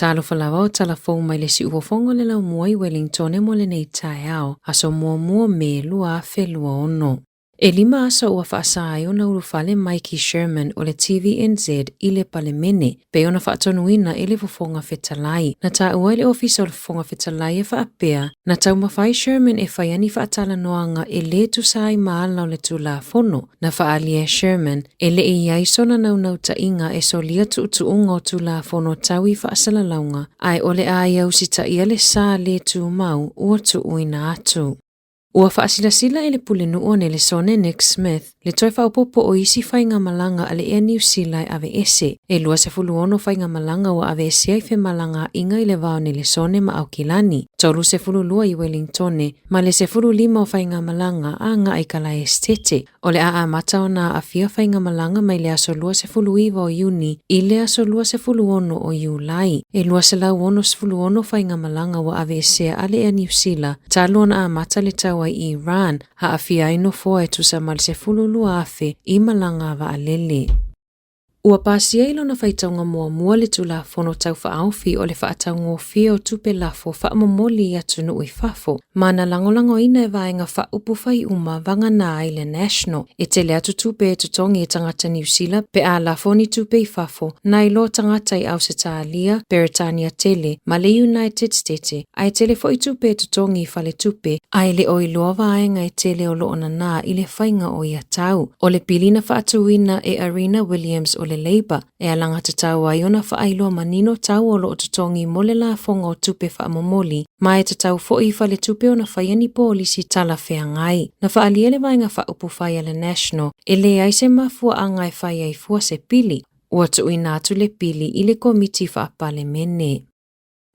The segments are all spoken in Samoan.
Talofa lava o tala fou mai le siufofoga o le laumua i Wellingtone mo lenei taeao, aso muamua Me 2026. E lima aso ua faasa ai ona ulufale Mikey Sherman o le TVNZ i le Palemene, pei ona faatonuina e le Fofoga Fetalai. Na taua e le Ofisa o le Fofoga Fetalai e faapea, na taumafai Sherman e faia ni faatalanoaga e lē tusa ai ma ala o le Tulafono. Na faaalia e Sherman, e le i i ai sona naunautaiga e solia tuutuuga o Tulafono tau i faasalalauga, ae o le a ia usitaia le sa lē tumau ua tuuina atu. Ua faasilasila e le Pulenuu o Nelesone Nick Smith le toe faaopoopo o isi faigamalaga a le Air Niu Sila e aveese. E 26 faigamalaga ua aveesea i femalagaaiga i le va o Nelesone ma Aukilani, 32 i Welingtone ma le 15 o faigamalaga agai i Kalaesetete. O le a amata ona aafia faigamalaga mai le aso 29 o Iuni i le aso 26 o Iulai. E 266 faigamalaga ua aveesea a le Air Niu Sila talu ona amata le taua i Iran, aafia ai nofoa e tusa ma le 12,000 i malaga a vaalele. Ua pasia i lona faitauga muamua le Tulafono Tau Faaofi o le Faataugofie o Tupe Lafo Faamomoli i Atunuu i Fafo, ma na lagolagoina e vaega faaupufai uma vagana ai le National. E tele atu tupe e totogi e tagata Niu Sila pe a lafo ni tupe i fafo, nai lo tagata i Ausetalia, Peretania tele, ma le United Stete, ae tele foi tupe e totogi i faletupe, ae le o iloa vaega e tele o lo o nanā i le faiga o ia tau. O le pili na faatuina e Arina Williams o le Labour e alagatatau ai ona faailoa manino tau o lo o totogi mo le lafoga o tupe faamomoli, ma e tatau foi i faletupe ona faia ni polisi talafeagai. Na faaalia le Vaega Faaupufai a le National e leai se mafuaaga e fai ai fua se pili. Ua tuuina atu le pili i le Komiti Faa-Palemene.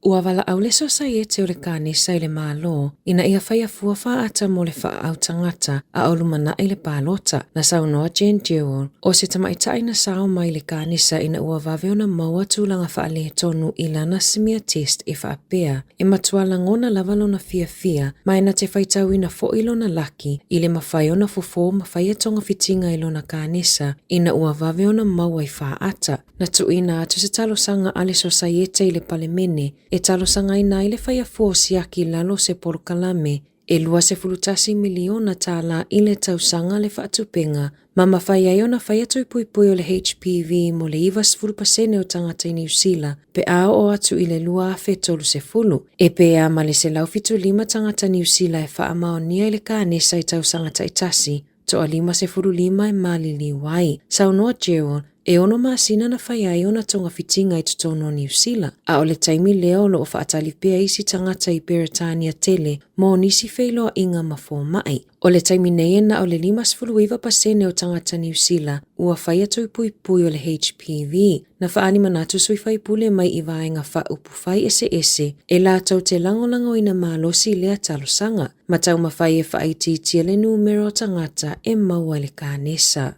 Ua valaau le Sosaiete o le Kanesa i le Malo ina ia faia fua faaata mo le faaau tagata a o lumanai le palota. Na saunoa Jen Jewell, o se tamaitai na sao mai le Kanesa ina ua vave ona maua tulaga faaletonu i lana smear test e faapea, e matua lagona lava lona fiafia ma e na te faitauina foi lona laki i le mafai ona fofo ma faia togafitiga i lona kanesa ina ua vave ona maua i faata. Na tuuina atu se talosaga a le Sosaiete i le Palemene e talosagaina ai le faia fua o siaki i lalo o se polokalame e $21 miliona tālā i le tausaga le faatupega ma mafai ai ona faia tui puipui o le HPV mo le 90% o tagata i Niu Sila pe a oo atu i le 2030. E pē ma le 175 tagata Niu Sila e faamaonia i le kanesa i tausaga taitasi, toa 55 e maliliu ai. Saunoa Jewell, e ono masina na fai ai ona togafitiga i totonu o Niu Sila, a o le taimi lea o lo o faatali pea isi tagata i Peretania tele mo nisi feiloaiga ma fomai. O le taimi nei e na o le 59% o tagata Niu Sila ua faia tui puipui o le HPV. Na faaali manatu sui faipule mai i vaega faaupufai eseese e latou te lagolagoina malosi lea talosaga, ma taumafai e faaitiitia le numera o tagata e maua i le kanesa.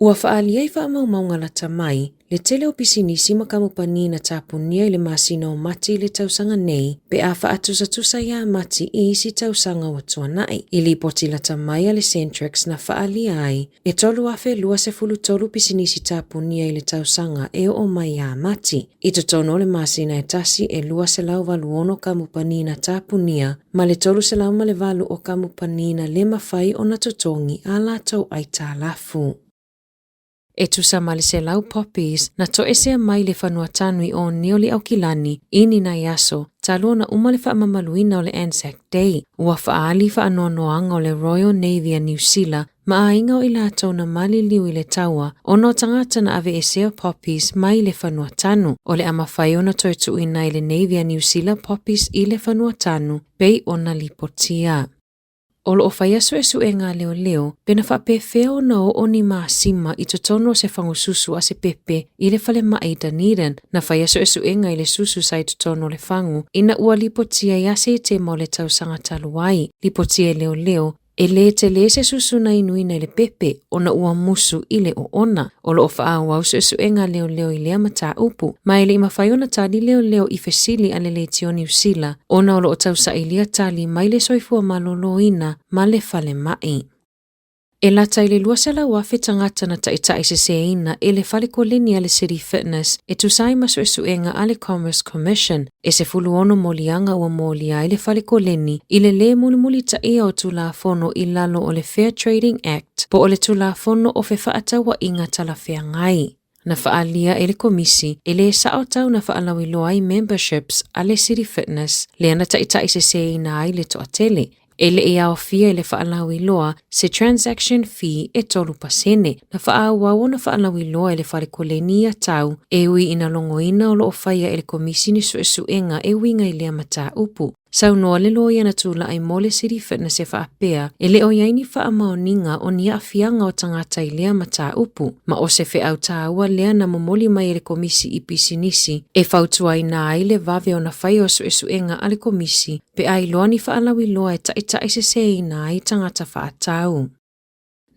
Ua faaalia i faamaumauga lata mai le tele o pisinisi ma kamupani na tapunia i le masina o Mati i le tausaga nei pe a faatusatusa iā Mati i isi tausaga ua tuanai. I lipoti lata mai a le Centrix na faaalia ai e 3,023 pisinisi tapunia i le tausaga e oo mai iā Mati. I totonu o le masina e tasi e 286 kamupani na tapunia ma le 308 o kamupani na le mafai ona totogi a latou aitalafu. E tusa ma le 100 poppies na toesea mai le fanua tanu i o Nioli Aukilani i ni nai aso talu ona uma le faamamaluina o le Anzac Day. Ua faaali faanoanoaga o le Royal Navy a Niu Sila ma aiga o i latou na maliliu i le taua ona o tagata na aveesea poppies mai le fanua tanu. O le a mafai ona toe tuuina i le Navy a Niu Sila poppies i le fanua tanu pei ona lipotia. O lo o faia suesuega a leoleo pe na faapefea ona oo ni masima i totonu o se fagususu a se pepe i le falemai i Dunedin. Na faia suesuega i le susu sa i totonu o le fagu ina ua lipotia ia Setema o le tausaga talu ai. Lipotia e leoleo e lē telē se susu na inuina i le pepe ona ua musu i le oona. O lo o faaauau suesuega a leoleo i lea mataupu, ma e le i mafai ona tali leoleo i fesili a le Leitio Niu Sila ona o lo o tausailia tali mai le soifua malōlōina ma le falemai. E lata i le 200,000 tagata na taitaiseseina e le fale koleni a le City Fitness e tusa ai ma suesuega a le Commerce Commission. E 16 moliaga ua molia ai le fale koleni i le lē mulimulitaia o Tulafono i lalo o le Fair Trading Act po o le Tulafono o Fefaatauaiga Talafeagai. Na faaalia e le Komisi e lē sao tau na faalauiloa ai memberships a le City Fitness lea na taitaiseseina ai le toatele. E le i aofia i le faalauiloa se transaction fee e 3%. Na faaauau ona faalauiloa e le Fale Koleni ia tau, e ui ina logoina o lo o faia e le Komisi ni suesuega e uiga i lea mataupu. Saunoa le loia na tulai mo le City Fitness e faapea, e le o i ai ni faamaoniga o ni aafiaga o tagata i lea mataupu, ma o se feau taua lea na momoli mai e le Komisi i pisinisi e fautuaina ai le vave ona faia o suesuega a le Komisi pe a iloa ni faalauiloa e taitaiseseina ai tagata faatau.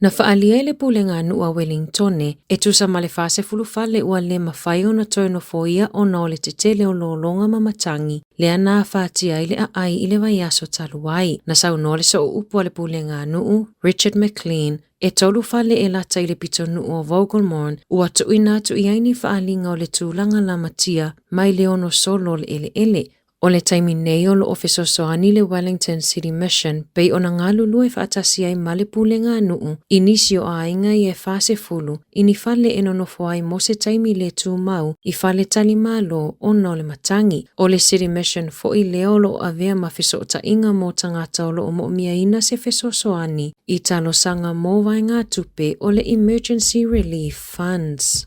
Na faaalia e le Pulega a Nuu a Welingtone e tusa ma le 40 fale ua le mafai ona toe nofoia ona o le tetele o lologa ma matagi lea na afatia ai le aai i le vaiaso talu ai. Na saunoa le sooupu a le Pulega a Nuu, Richard McLean, e tolu fale e lata i le pitonuu o Vogelmorn ua tuuina atu i ai ni faaaliga o le tulaga lamatia mai le ono solo o le eleele. O le taimi nei o lo o fesoasoani le Wellington City Mission pei ona galulue faatasi ai ma le pulega a nuu i nisi o aiga ia e 40 i ni fale e nonofo ai mo se taimi le tumau i fale talimalo ona o le matagi. O le City Mission foi lea o lo o avea ma fesootaiga mo tagata o lo o moomiaina se fesoasoani i talosaga mo vaegatupe o le Emergency Relief Funds.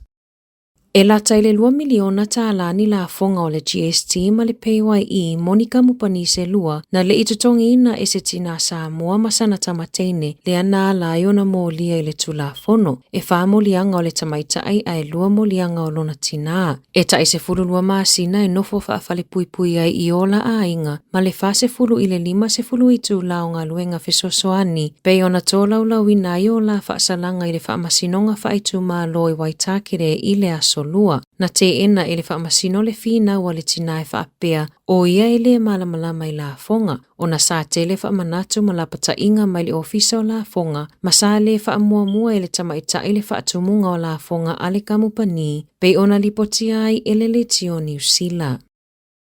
E lata i le $2 miliona ni lafoga o le GST ma le PAYE mo ni kamupani se lua na le i totogiina e se tinā Samoa ma sana tamateine lea na ala ai ona molia i le Tulafono. E 4 moliaga o le tamaitai ae 2 moliaga o lona tinā. E tai 12 masina e nofo faafalepuipui ai i o la aiga ma le 40 i le 50 itula o galuega fesoasoani pei ona tolaulauina ai o la faasalaga i le Faamasinoga Faaitumalo i Waitakere i le aso Lua. Na teena e le Faamasino le finau a le tinā e faapea o ia e lē malamalama i lafoga, ona sa tele faamanatu ma lapataiga mai le Ofisa o Lafoga ma sa lē faamuamua e le tamaitai le faatumuga o lafoga a le kamupani pei ona lipotia ai e le Leitio Niu Sila.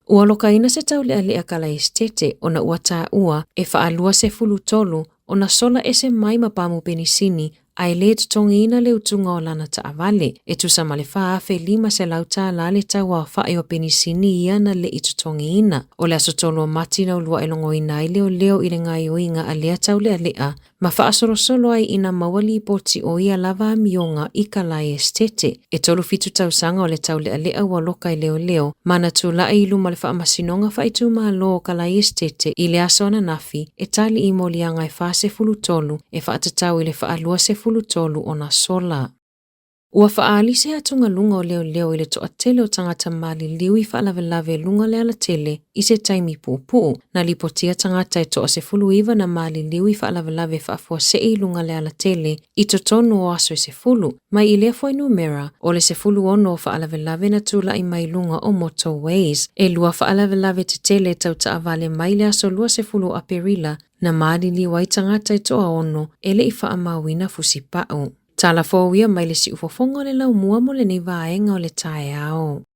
Ua lokaina se taulealea kalaesetete ona ua taua e 23 ona sola ese mai ma pamu penisini ae lē totogiina le utuga o lana taavale. E tusa ma le $4,500 le tau aofai o penisini ia na le i totogiina. O le aso 3 o Mati na uluai logoina ai leoleo i le gaoioiga a lea taulealea ma faasolosolo ai ina maua lipoti o ia lava amioga i kalaesetete. E 37 tausaga o le taulealea ua loka i leoleo ma na tulai i luma o le Faamasinoga Faaitumalo o Kalaesetete i le aso ananafi e tali i moliaga e 43 e faatatau i le 23 ona sola. Ua faaali se atugaluga o leoleo i le toatele o tagata maliliu i faalavelave i luga o le alatele i se taimi puupuu. Na lipotia tagata e toa-19 na maliliu i faalavelave faafuasei i luga o le alatele i totonu o aso e 10, mai i lea fuainumera, o le 16 o faalavelave na tulai mai i luga o motorways. E lua faalavelave tetele tau taavale mai le aso 20 o Aperila na maliliu ai tagata e toaono e le i faamauina fusipau. Tala fou ia mai le siufofoga o le laumua mo lenei vaega o le taeao.